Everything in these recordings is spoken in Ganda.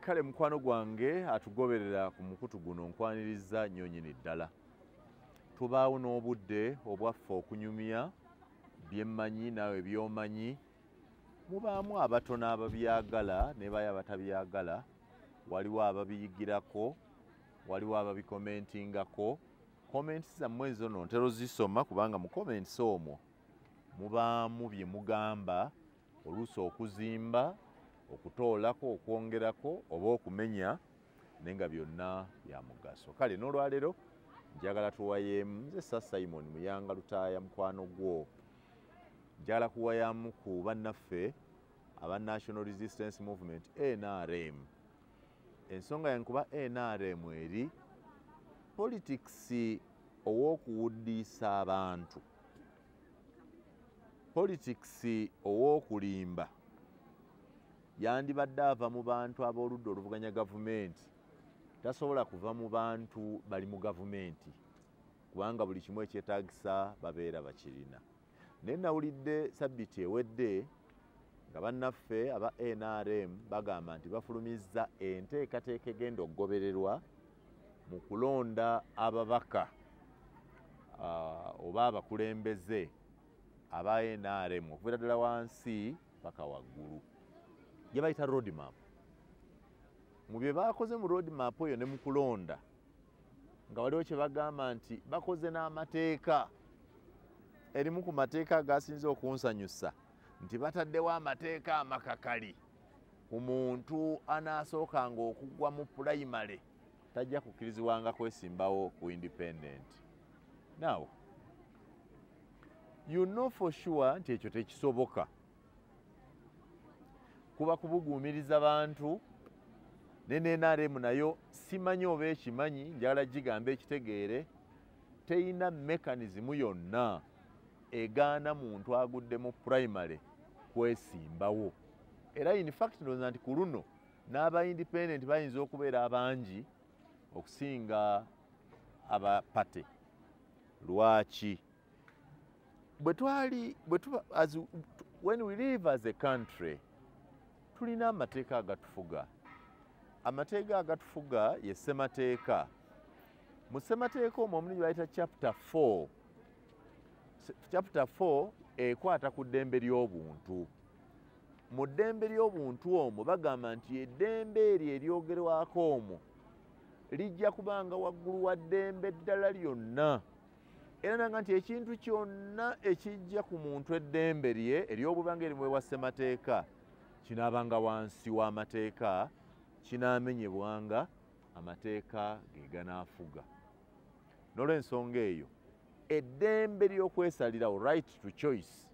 Kale mukwano gwange atugoberera ku mukutu guno, nkwaniriza nnyo nnyini ddala. Tubaawo n'obudde obwaffe okunyumya byemmanyi naawe by'omanyi. Mubaamu abatono ababyagala ne bayo abatabyagala, waliwo ababiyigirako, waliwo ababikomentingako. Comments zammwe ezo nno ntera ozisoma, kubanga mu comments omwo mubaamu bye mugamba, oluusi okuzimba, okutoolako, okwongerako oba okumenya, naye nga byonna bya mugaso. Kale n'olwaleero njagala tuwayeemu. Nze Sir Simon Muyanga Lutaaya, mukwano gwo. Njagala kuwayamu ku bannaffe aba National Resistance Movement, NRM. Ensonga yange kuba NRM eri politics ow'okuwuddiisa abantu, politics ow'okulimba, yandibadde ava mu bantu ab'oludda oluvuganya gavumenti, tasobola kuva mu bantu bali mu gavumenti, kubanga buli kimu ekyetaagisa babeera bakirina. Naye nawulidde sabbiiti ewedde nga bannaffe aba NRM bagamba nti bafulumizza enteekateeka egenda okugobererwa mu kulonda ababaka oba abakulembeze aba NRM okuviira ddala wansi paka waggulu, gye bayita roadmap. Mu bye baakoze mu roadmap eyo ne mu kulonda, nga waliwo kye bagamba nti bakoze n'amateeka. Erimu ku mateeka agasinze okunsanyusa nti bataddewo amateeka amakakali ku muntu anaasookanga okugwa mu primary, tajja kukkirizibwanga kwesimbawo ku independent. Now you know for sure nti ekyo tekisoboka, kuba kubuguumiriza bantu. Ne NRM nayo simanyi oba ekimanyi, njagala gigamba ekitegeere, teyina mechanism yonna egaana muntu agudde mu primary kwesimbawo. Era in fact ndowooza nti ku luno n'aba independent bayinza okubeera abangi okusinga aba party. Lwaki? Bwe twali bwe tuba as when we live as a country, tulina amateeka agatufuga. Amateeka agatufuga ye ssemateeka. Mu ssemateeka omwo omuli bayita chapter 4. Chapter 4 ekwata ku ddembe ly'obuntu. Mu ddembe ly'obuntu omwo bagamba nti eddembe eryo eryogerwako omwo lijja kubanga waggulu wa ddembe ddala lyonna, era nanga nti ekintu kyonna ekijja ku muntu eddembe lye ery'obubanga erimuweebwa ssemateeka kinaabanga wansi w'amateeka, kinaamenyebwanga amateeka ge ganaafuga. N'olw'ensonga eyo, eddembe ly'okwesalirawo, right to choice,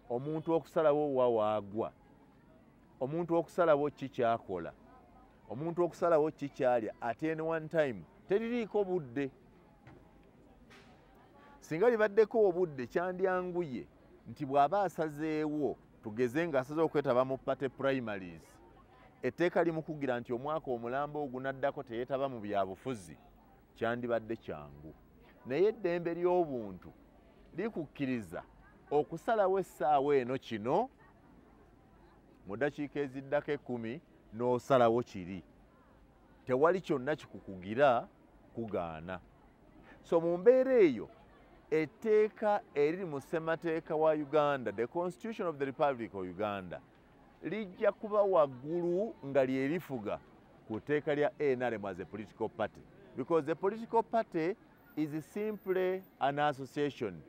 omuntu okusalawo wa waagwa, omuntu okusalawo ki kyakola, omuntu okusalawo ki kyalya at any one time, teririiko budde. Singa libaddeko obudde, kyandyanguye nti bw'aba asazeewo, tugeze ng'asazeewo okwetaba mu party primaries, etteeka limukugira nti omwaka omulamba ogunaddako teyeetaba mu byabufuzi, kyandibadde kyangu. Naye eddembe ly'obuntu likukkiriza okusalawo essaawa eno kino, mu ddakiika eziddako 10 n'osalawo kiri, tewali kyonna kikukugira kugaana. So mu mbeera eyo, etteeka eriri mu ssemateeka wa Uganda, the Constitution of the Republic of Uganda, lijja kuba waggulu nga lyerifuga ku tteeka lya NRM as a political party, because the political party is simply an association.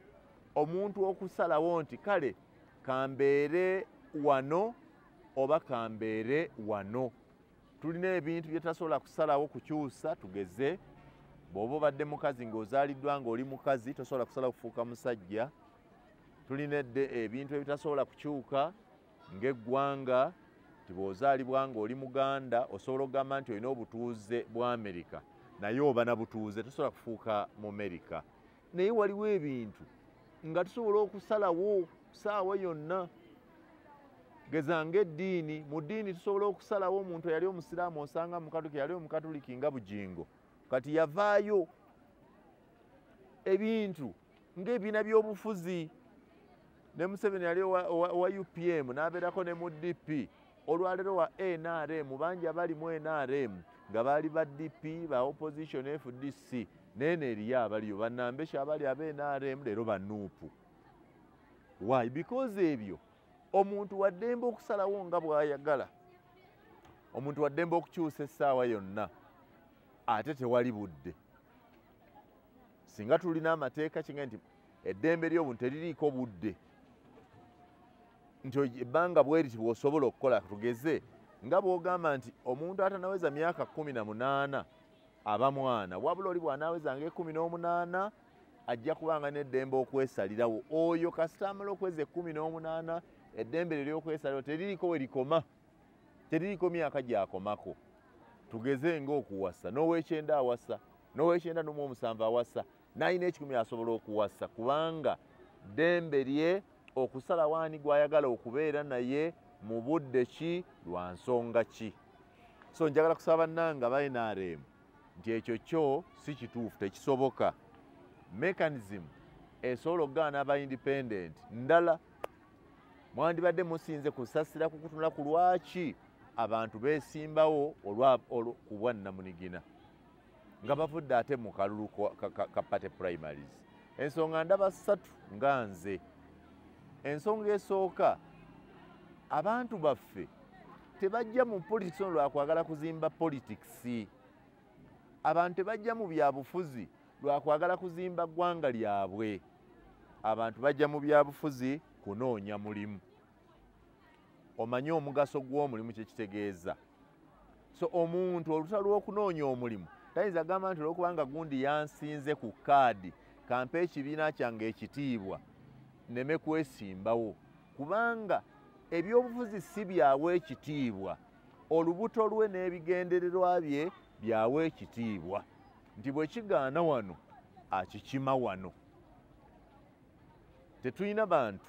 Omuntu okusalawo nti kale kambeere wano oba kambeere wano. Tulina ebintu bye tasobola kusalawo kukyusa. Tugeze bw'oba obadde mukazi ng'ozaaliddwa ng'oli mukazi, tosobola kusalawo kufuuka musajja. Tulina ebintu ebitasobola kukyuka ng'eggwanga, ti bw'ozaalibwa ng'oli Muganda, osobola okugamba nti olina obutuuze bwa Amerika, naye oba na butuuze, tosobola kufuuka mu Amerika. Naye waliwo ebintu nga tusobola okusalawo saawa yonna, geza ng'eddiini. Mu ddiini tusobola okusalawo. Omuntu eyali omusiraamu osanga mukatuliki, yali omukatuliki nga Bujingo kati yavaayo. Ebintu ng'ebiina by'obufuzi, ne Museveni yali owa UPM n'abeerako ne mu DP. Olwaleero wa NRM bangi abali mu NRM nga baali ba DP, ba opposition, FDC, neeno eriyo abaliyo bannambesha abali aba NRM leero ba NUP. Why? Because ebyo omuntu waddembe okusalawo nga bw'ayagala, omuntu waddembe okukyusa essaawa yonna, ate tewali budde. Singa tulina amateeka kinga nti eddembe ly'obuntu teririiko budde, nti ebbanga bweriti bw'osobola okukola. Tugeze nga bw'ogamba nti omuntu atanaweza myaka 18 aba mwana, wabula oli bw'anaaweza nga 18 ajja kubanga n'eddembe okwesalirawo. Oyo kasita amala okweza 18, eddembe lye ly'okwesalirawo teririiko we likoma, teririiko myaka gy'akomako. Tugeze ng'okuwasa, n'ow'ekyenda awasa, n'ow'ekyenda n'omwomusanvu awasa, n'alina 100 asobola okuwasa, kubanga ddembe lye okusalawo ani gw'ayagala okubeera naye mu budde ki, lwa nsonga ki. So njagala kusaba bannange aba NRM nti ekyo kyo si kituufu, tekisoboka. Mechanism esobola okugaana aba independent ndala. Mwandibadde musinze kusasira ku kutunula ku lwaki abantu beesimbawo ku bwannamunigina nga bavudde ate mu kalulu ka party primaries. Ensonga ndaba ssatu nga nze. Ensonga esooka, abantu baffe tebajja mu politics ono lwakwagala kuzimba politics. Abantu tebajja mu byabufuzi lwakwagala kuzimba ggwanga lyabwe. Abantu bajja mu byabufuzi kunoonya mulimu. Omanyi omugaso gw'omulimu kye kitegeeza. So omuntu olutalo lw'okunoonya omulimu tayinza gamba nti olwokubanga gundi yansinze ku kaadi kampe ekibiina kyange ekitiibwa nneme kwesimbawo, kubanga ebyobufuzi si byawe ekitiibwa, olubuto lwe n'ebigendererwa bye byawe ekitiibwa, nti bwe kigaana wano akikima wano. Tetulina bantu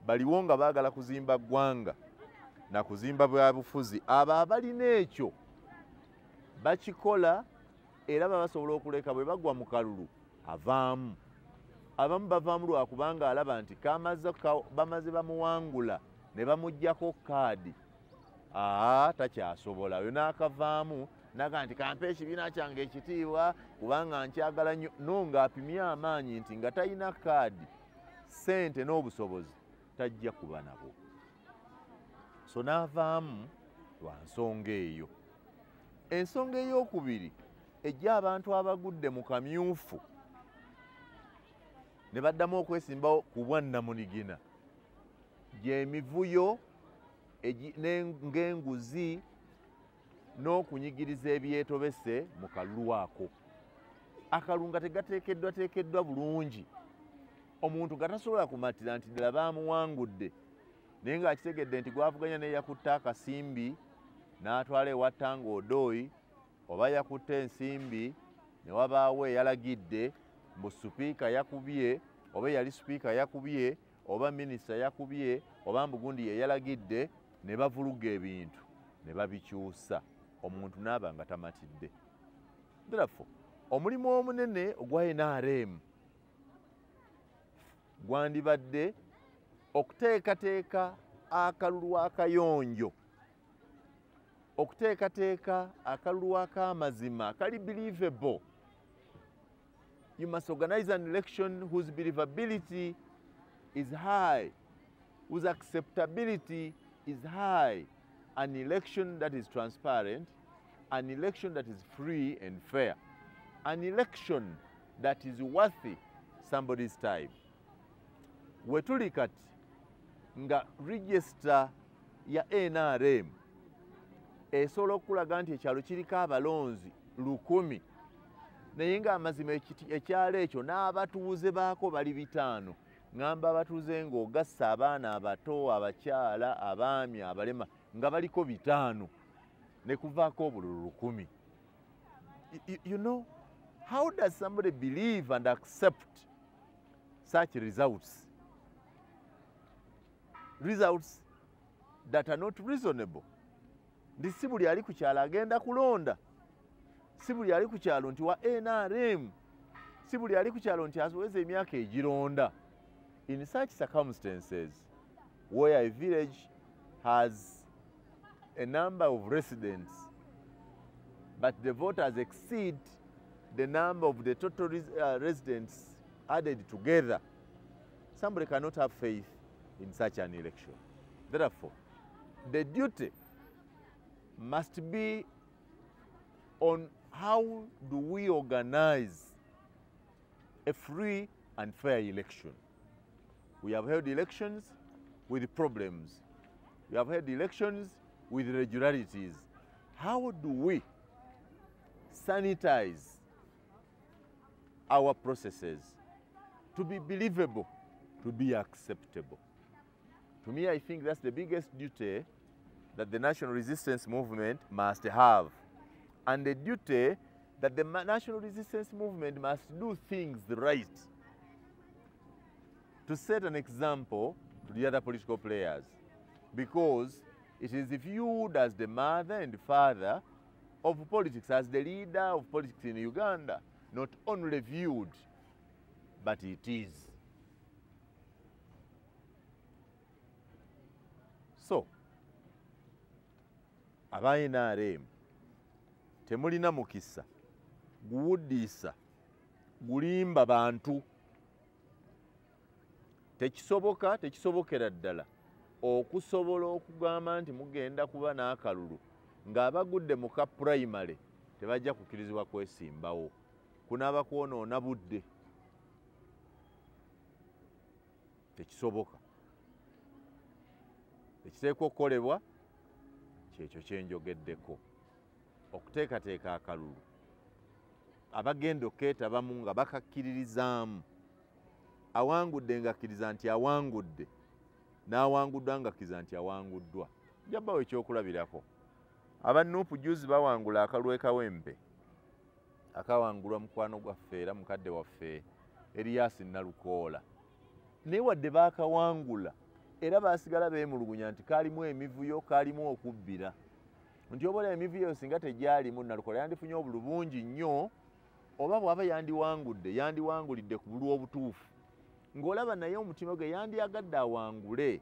baliwo nga baagala kuzimba ggwanga na kuzimba byabufuzi. Abo abalina ekyo bakikola era baba basobola okuleka bwe bagwa mu kalulu avaamu. Abamu bavaamu lwakubanga alaba nti bamaze bamuwangula ne bamuggyako kaadi, takyasobola. Oyo n'akavaamu naga nti kampe ekibiina kyange ekitiibwa kubanga nkyagala nnyo, no ng'apimye amaanyi nti nga talina kaadi, ssente n'obusobozi tajja kuba nabo. So n'avaamu lwa nsonga eyo. Ensonga ey'okubiri ejja abantu abagudde mu kamyufu ne baddamu okwesimbawo ku bwannamunigina, gy'emivuyo ng'enguzi n'okunyigiriza ebyetobese mu kalulu ako. Akalulu nga tegateekeddwa teekeddwa bulungi, omuntu nga tasobola kumatira nti ddala baamuwangudde, naye ng'akitegedde nti gwavuganya naye yakutte akasimbi n'atwala ewa Tanga Odoi, oba yakutte ensimbi ne wabaawo eyalagidde mbu sipiika yakubye, oba eyali sipiika yakubye, oba minisita yakubye, oba mbugundi ye yalagidde, ne bavuluga ebintu ne babikyusa, omuntu n'aba nga tamatidde. Therefore omulimu omunene ogwa NRM gwandibadde okuteekateeka akalulu akayonjo, okuteekateeka akalulu ak'amazima akali believable. You must organize an election whose believability is high, whose acceptability is high, an election that is transparent, an election that is free and fair, an election that is worthy somebody's time. We tuli kati nga register ya NRM esobola okulaga nti ekyalo kiriko abalonzi 1000, naye ng'amazima ekyalo ekyo n'abatuuze baako bali 5. Ŋŋamba abatuuze ng'ogassa abaana abato, abakyala, abaami, abalema, nga baliko 5 ne kuvaako obululu 1000. You know, how does somebody believe and accept such results? Results that are not reasonable. Nti si buli ali ku kyalo agenda kulonda, si buli ali ku kyalo nti wa NRM, si buli ali ku kyalo nti aweza emyaka egironda. In such circumstances where a village has a number of residents, but the voters exceed the number of the total residents added together, somebody cannot have faith in such an election. Therefore, the duty must be on how do we organize a free and fair election. We have held elections with problems. We have held elections with irregularities. How do we sanitize our processes to be believable, to be acceptable? To me, I think that's the biggest duty that the National Resistance Movement must have, and the duty that the National Resistance Movement must do things right to set an example to the other political players, because it is viewed as the mother and father of politics, as the leader of politics in Uganda, not only viewed, but it is. So, aba NRM temulina mukisa guwuddisa gulimba bantu. Tekisoboka, tekisobokera ddala okusobola okugamba nti mugenda kuba n'akalulu ng'abagudde mu ka primary tebajja kukkirizibwa kwesimbawo. Kunaaba kwonoona budde. Tekisoboka. Ekiteekwa okukolebwa kyekyo kyenjogeddeko, okuteekateeka akalulu abagenda okkeetabamu nga bakakkiririzaamu, awangudde ng'akkiriza nti awangudde, n'awanguddwa ng'akkiriza nti awanguddwa. Njabawo ekyokulabirako, aba NUP juzi bawangula akalulu e Kawempe, akawangulwa mukwano gwaffe era mukadde waffe Erias Nalukoola, naye wadde baakawangula era baasigala beemulugunya nti kaalimu emivuyo, kaalimu okubbira, nti oba emivuyo singa tegyalimu Nalukoola yandifunye obululu bungi nnyo, oba bw'aba yandiwangudde yandiwangulidde ku bululu obutuufu, ng'olaba naye omutima gwe yandiyagadde awangule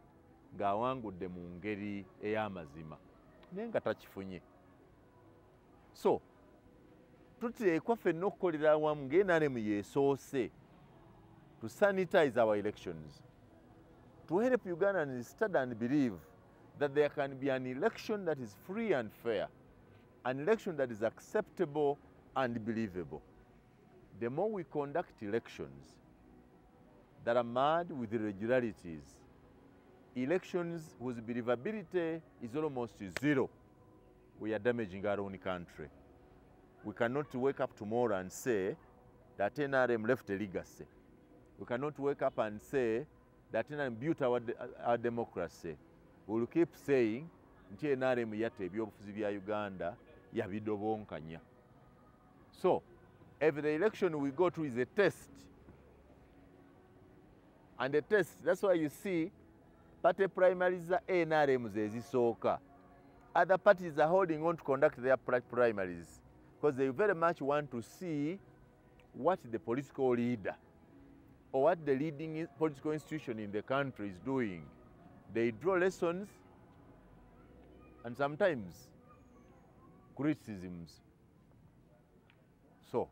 ng'awangudde mu ngeri ey'amazima, naye nga takifunye. So tuteekwa ffenna okukolera awamu nga NRM yeesoose to sanitize our elections, to help Ugandans study and believe that there can be an election that is free and fair, an election that is acceptable and believable. The more we conduct elections that are marred with irregularities, elections whose believability is almost zero, we are damaging our own country. We cannot wake up tomorrow and say that NRM left a legacy. We cannot wake up and say that NRM built our democracy. We will keep saying nti NRM yatta ebyobufuzi bya Uganda yabidobonkanya. So, every election we go to is a test. And the test, that's why you see party primaries za NRM zezisooka. Other parties are holding on to conduct their primaries because they very much want to see what the political leader or what the leading political institution in the country is doing. They draw lessons and sometimes criticisms. So,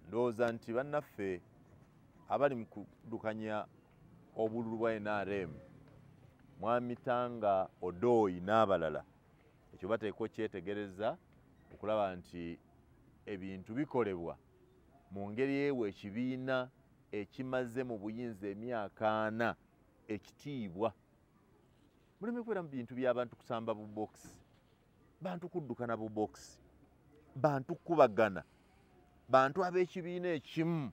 ndowooza nti bannaffe abali mu kuddukanya obululu bwa NRM, Mwami Tanga Odoi n'abalala, ekyo bateekwa okyetegereza okulaba nti ebintu bikolebwa mu ngeri ewa ekibiina ekimaze mu buyinza emyaka 4 ekitiibwa. Muleme kubeera mu bintu by'abantu kusamba bubokisi, bantu kuddukana bubokisi, bantu kukubagana, bantu ab'ekibiina ekimu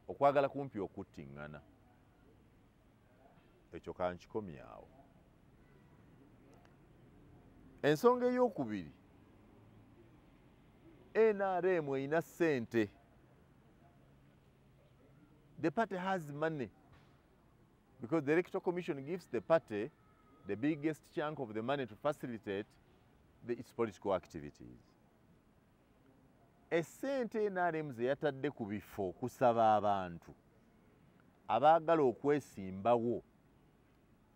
okwagala kumpi okuttiŋŋana. Ekyo kankikomyawo. Ensonga ey'okubiri, NRM erina ssente. The party has money because the Electoral Commission gives the party the biggest chunk of the money to facilitate its political activities. Essente NRM ze yatadde ku bifo kusaba abantu abaagala okwesimbawo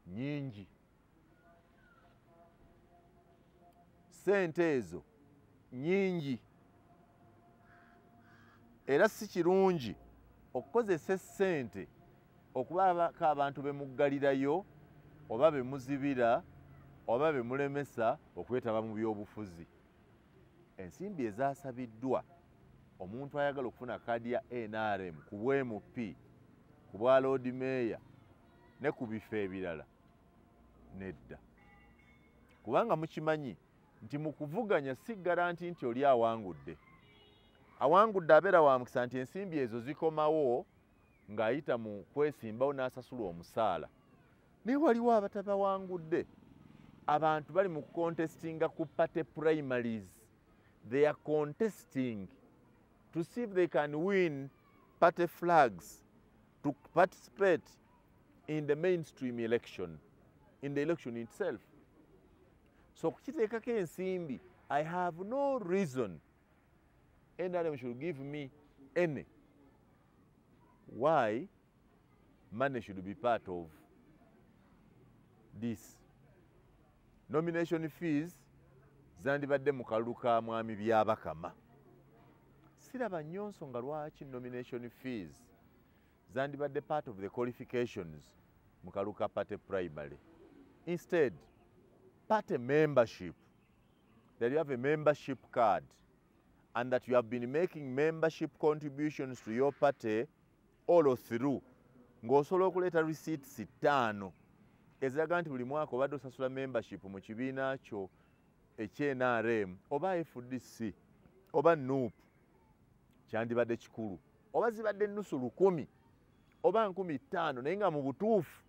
nnyingi. Ssente ezo nnyingi, era si kirungi okukozesa essente okubaako abantu be muggalirayo oba be muzibira oba be mulemesa okwetaba mu byobufuzi. Ensimbi ezasabiddwa omuntu ayagala okufuna kaadi ya NRM ku bwa MP, ku bwa Lord Mayor ne ku bifo ebirala, nedda, kubanga mukimanyi nti mu kuvuganya si guarantee nti oli awangudde. Awangudde abeera wa mukisa nti ensimbi ezo zikomawo ng'ayita mu kwesimbawo n'asasula omusaala, naye waliwo abatabawangudde. Abantu bali mu contestinga ku party primaries. They are contesting to see if they can win party flags to participate in the mainstream election, in the election itself. So okukiteekako ensimbi, I have no reason NRM should give me any why money should be part of this. Nomination fees zandibadde mu kalulu ka Mwami Byabakama. Siraba nnyo nsonga lwaki nomination fees zandibadde part of the qualifications mu kalulu ka party primary. Instead, party membership, that you have a membership card and that you have been making membership contributions to your party all through, ng'osobola okuleeta receipts 5 eziraga nti buli mwaka obadde osasula membership mu kibiina kyo eky'NRM oba FDC oba NUP, kyandibadde kikulu. Oba zibadde 500 oba 5,000, naye nga mu butuufu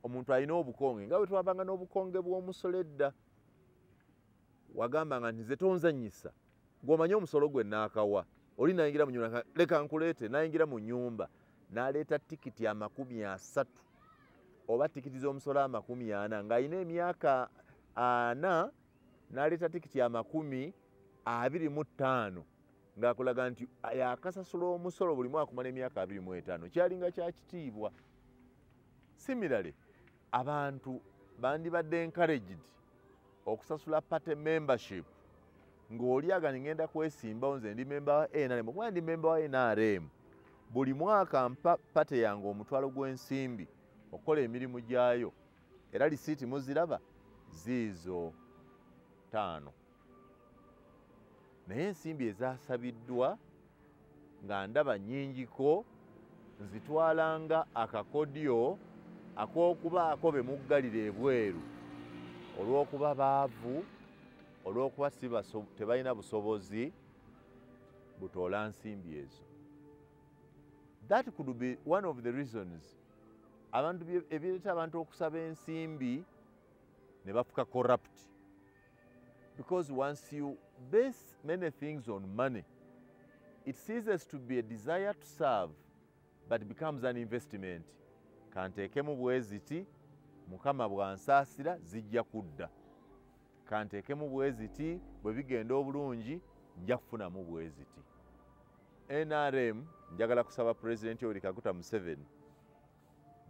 omuntu alina obukonge, nga bwe twabanga n'obukonge bw'omusolo edda. Wagambanga nti nze tonzannyisa, gw'omanyi omusolo gwe naakawa. Oli nayingira mu nyumba, leka nkuleete, nayingira mu nyumba n'aleeta tikiti 30 oba tikiti z'omusolo 40, ng'alina emyaka 40, n'aleeta tikiti 25, ng'akulaga nti yakasasula omusolo buli mwaka kumala emyaka 25. Kyalinga kya kitiibwa. Similarly, abantu bandibadde encouraged okusasula party membership, ng'oli agani ngenda kwesimbawo, nze ndi memba wa NRM, okuba ndi memba wa NRM, buli mwaka mpa party yange omutwalo gw'ensimbi okukola emirimu gyayo, era lisiiti muziraba ziizo 5. Naye ensimbi ezasabiddwa nga ndaba nnyingiko, nzitwalanga akakodyo ak'okubaako be muggalira ebweru olw'okuba baavu, olw'okuba tebalina busobozi butoola nsimbi ezo. That could be one of the reasons abantu ebireeta abantu okusaba ensimbi ne bafuka corrupt, because once you base many things on money, it ceases to be a desire to serve but becomes an investment. Kanteekemu bweziti, Mukama bw'ansaasira zijja kudda, kanteekemu bweziti, bwe bigenda obulungi nja kufunamu bweziti. NRM njagala kusaba President Yoweri Kaguta Museveni,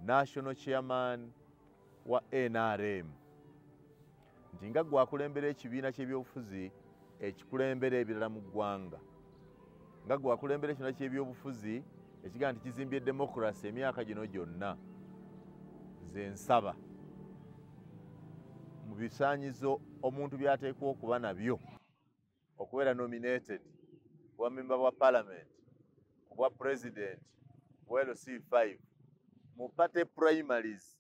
national chairman wa NRM, nti nga gwakulembera ekibiina ky'ebyobufuzi ekikulembera ebirala mu ggwanga, nga gwakulembera ekibiina ky'ebyobufuzi ekigamba nti kizimbye democracy emyaka gino gyonna, nze nsaba mu bisaanyizo omuntu by'ateekwa okuba nabyo okubeera nominated kuba memba wa parliament, kubwa president, ku LC5 mu party primaries,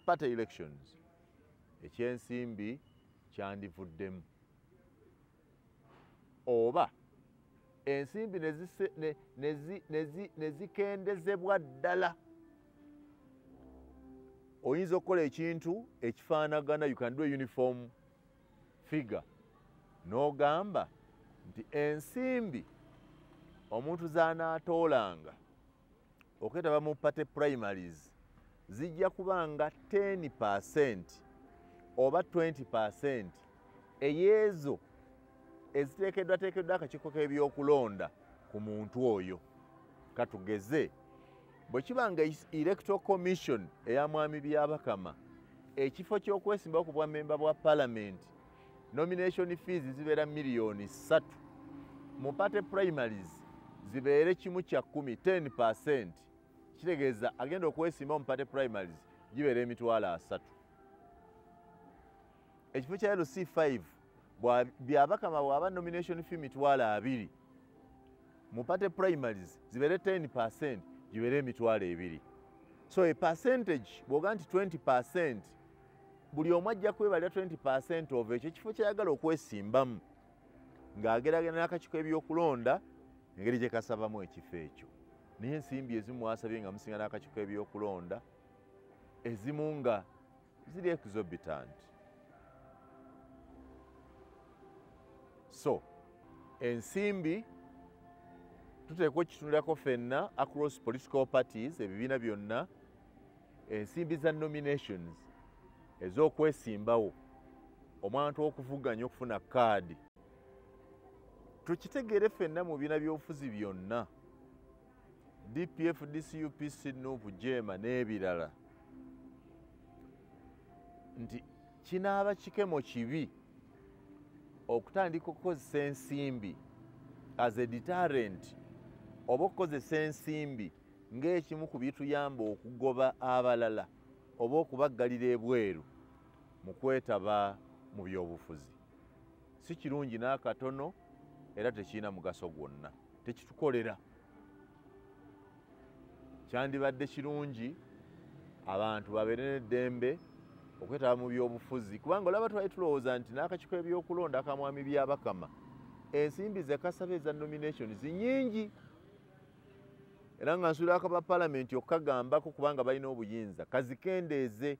party elections, ekyensimbi kyandivuddemu, oba ensimbi ne zikendezebwa ddala. Oyinza okukola ekintu ekifaanagana, you can do a uniform figure, n'ogamba nti ensimbi omuntu z'anaatoolanga okwetaba mu party primaries zijja kubanga 10% oba 20% eyeezo eziteekeddwateekeddwa akakiiko k'ebyokulonda ku muntu oyo. Katugeze bwe kiba nga Electoral Commission eya Mwami Byabakama ekifo ky'okwesimbawo ku bwa memba bwa parliament Nomination fees zibeera 3 million, mu party primaries zibeere 1/10, 10%. Kitegeeza agenda okwesimba mu party primaries gibeera 300,000. Ekifo kya LC5, Byabakama bw'aba nomination fee 20,000, mu party primaries zibeere 10%, gibeere 20,000. So a percentage bw'oga nti 20%, buli omu ajja kwebalira 20% of ekyo ekifo kyayagala okwesimbamu, ng'ageragera n'akakiiko ebyokulonda engeri gye kasabamu ekifo ekyo. Naye ensimbi ezimu mwasabye nga musinga n'akakiiko ebyokulonda, ezimu nga ziri exorbitant. So ensimbi tuteekwa okukitunulako ffenna across political parties, ebibiina byonna. Ensimbi za nominations ez'okwesimbawo, omuntu okuvuganya okufuna kaadi, tukitegeere ffenna mu bibiina by'obufuzi byonna, DP, FDC, UPC, NUP, JEEMA n'ebirala, nti kinaaba kikemo kibi okutandika okukozesa ensimbi as a deterrent, oba okukozesa ensimbi ng'ekimu ku bituyamba okugoba abalala oba okubaggalira ebweru mu kwetaba mu byobufuzi. Si kirungi n'akatono, era tekirina mugaso gwonna, tekitukolera. Kyandibadde kirungi abantu babeere n'eddembe okwetaba mu byobufuzi, kubanga olaba twali tulowooza nti n'akakiiko ebyokulonda akamwami Byabakama ensimbi zekasaba eza nomination zinyingi, era nga nsuubira akaba palamenti okukagambako, kubanga balina obuyinza, kazikendeeze.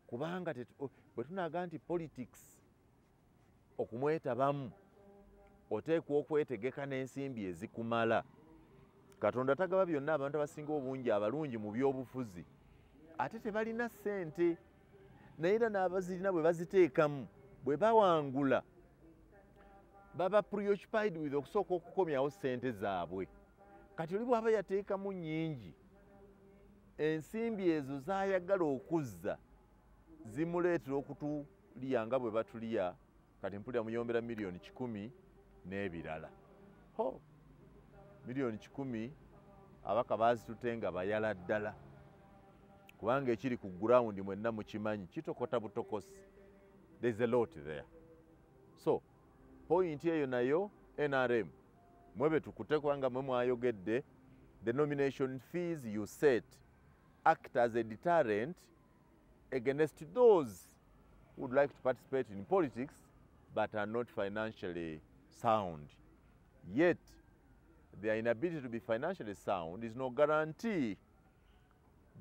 Kubanga bwe tunaga nti politics okumwetabamu oteekwa okwetegeka n'ensimbi ezikumala, Katonda tagaba byonna. Abantu abasinga obungi abalungi mu byobufuzi ate tebalina ssente, naye era n'abazirina bwe baziteekamu, bwe bawangula, baba preoccupied with okusooka okukomyawo ssente zaabwe. Kati oli bw'aba yateekamu nnyingi, ensimbi ezo z'ayagala okuzza zimuleetera okutulya nga bwe batulya. Kati mpulira muyombera 100 million n'ebirala. Ho, 100 million abaka bazitute nga bayala ddala, kubanga ekiri ku ground mwenna mukimanyi, kitokota butokosi. There's a lot there. So point eyo nayo NRM mwebe tukute, kubanga mwe mwayogedde, the nomination fees you set act as a deterrent against those who would like to participate in politics but are not financially sound. Yet their inability to be financially sound is no guarantee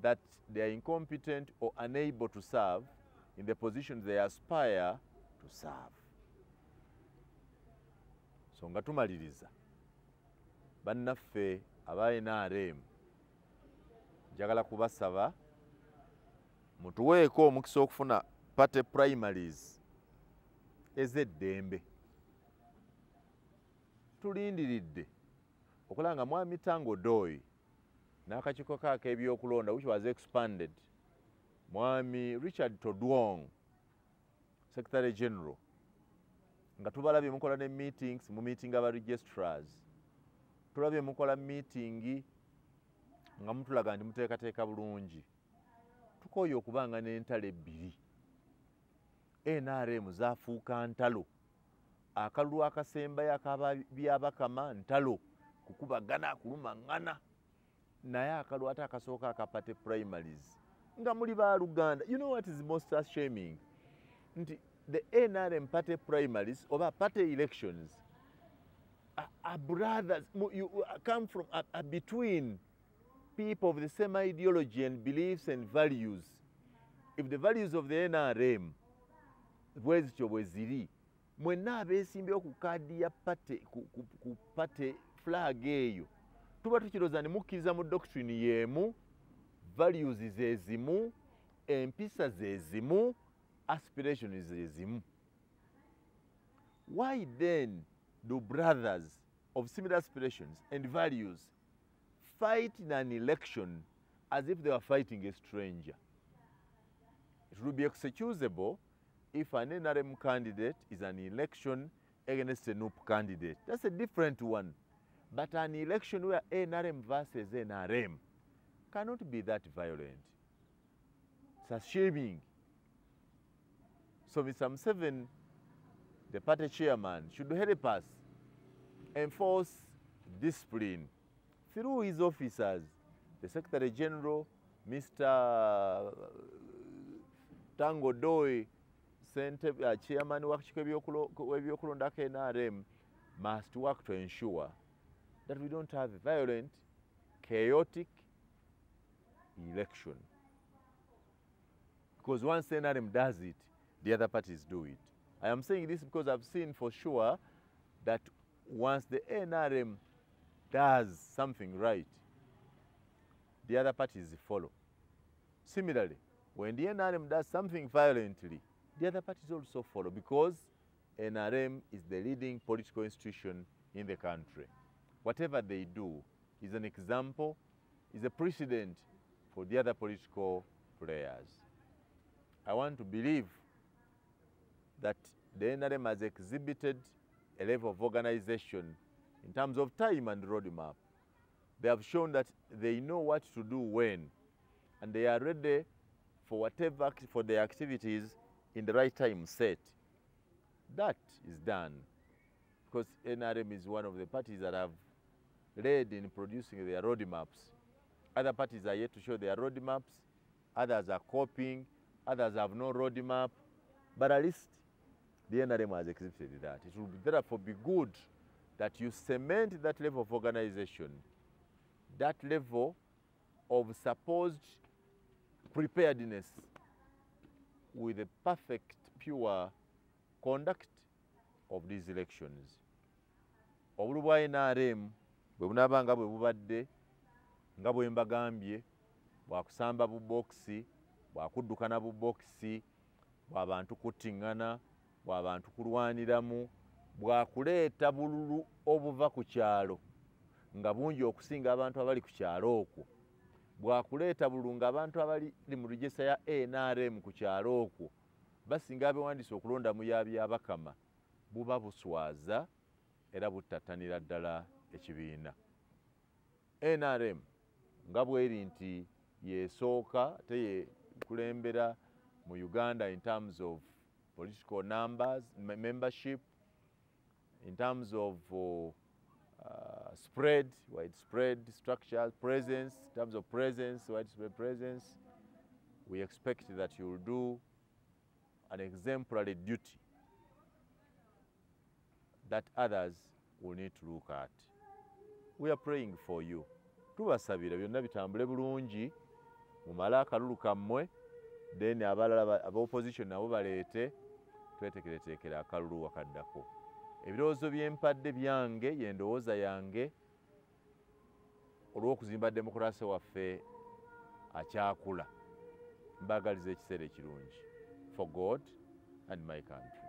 that they are incompetent or unable to serve in the positions they aspire to serve. So nga tumaliriza, bannaffe aba NRM, njagala kubasaba mutuweeko omukisa okufuna party primaries ez'eddembe. Tulindiridde okulaba nga mwami Tanga Odoi n'akakiiko ke ak'ebyokulonda, which was expanded, mwami Richard Todwong, secretary general, nga tubalabye mukola ne meetings, mu meeting aba registrars, tulabye mukola meeting nga mutulaga nti muteekateeka bulungi. Tukooye okubanga n'entalo ebbiri. NRM zafuuka ntalo, akalulu akasembayo akabyabakama ntalo, kukubagana, kulumaŋŋana, naye akalulu ate akasooka aka party primaries nga muli baluganda. You know what is most shaming? Nti the NRM party primaries oba party elections are brothers, you come from are between people of the same ideology and beliefs and values. If the values of the NRM bwe zityo bwe ziri, mwenna abeesimbyewo ku kaadi ya party, ku party flag eyo, tuba tukirowooza ne mukkiriza mu doctrine y'emu, values ze zimu, empisa ze zimu, aspirations ze zimu. Why then do brothers of similar aspirations and values fight in an election as if they were fighting a stranger? It would be excusable. if an NRM candidate is an election against a NUP candidate. That's a different one. But an election where NRM versus NRM cannot be that violent. It's a shaming. So Mr. Museveni, the party chairman, should help us enforce discipline through his officers, the Secretary General, Mr. Tango Doi, chairman w'ebyokulondako NRM, must work to ensure that we don't have a violent, chaotic election. Because once NRM does it, the other parties do it. I am saying this because I've seen for sure that once the NRM does something right, the other parties follow. Similarly, when the NRM does something violently, the other parties also follow, because NRM is the leading political institution in the country. Whatever they do is an example, is a precedent for the other political players. I want to believe that the NRM has exhibited a level of organization in terms of time and roadmap. They have shown that they know what to do when, and they are ready for whatever, for their activities in the right time set. That is done because NRM is one of the parties that have led in producing their roadmaps. Other parties are yet to show their roadmaps, others are copying, others have no roadmap, but at least the NRM has exhibited that. It will therefore be good that you cement that level of organization, that level of supposed preparedness with a perfect, pure conduct of these elections. Obululu bwa NRM bwe bunaaba nga bwe bubadde, nga bwe mbagambye, bwakusamba bubokisi, bwakuddukana bubokisi, bw'abantu kuttiŋŋana, bw'abantu kulwaniramu, bwakuleeta bululu obuva ku kyalo nga bungi okusinga abantu abali ku kyalo okwo, bwakuleeta bululu ng'abantu abali mu register ya NRM ku kyalo okwo basinga abewandiise okulonda mu ya Byabakama. Buba buswaza era buttattanira ddala ekibiina. NRM nga bweri nti yesooka ate yekulembera mu Uganda in terms of political numbers, membership, in terms of spread, widespread structure, presence, in terms of presence, widespread presence, we expect that you will do an exemplary duty that others will need to look at. We are praying for you. Tubasabira byonna bitambule bulungi, mumale akalulu kammwe, then abalala aba opposition nabo baleete, tweteekereteekere akalulu wakaddako. Ebirowoozo byempadde byange, y'endowooza yange olw'okuzimba demokurasi waffe akyakula. Mbaagaliza ekiseera ekirungi. For God and my country.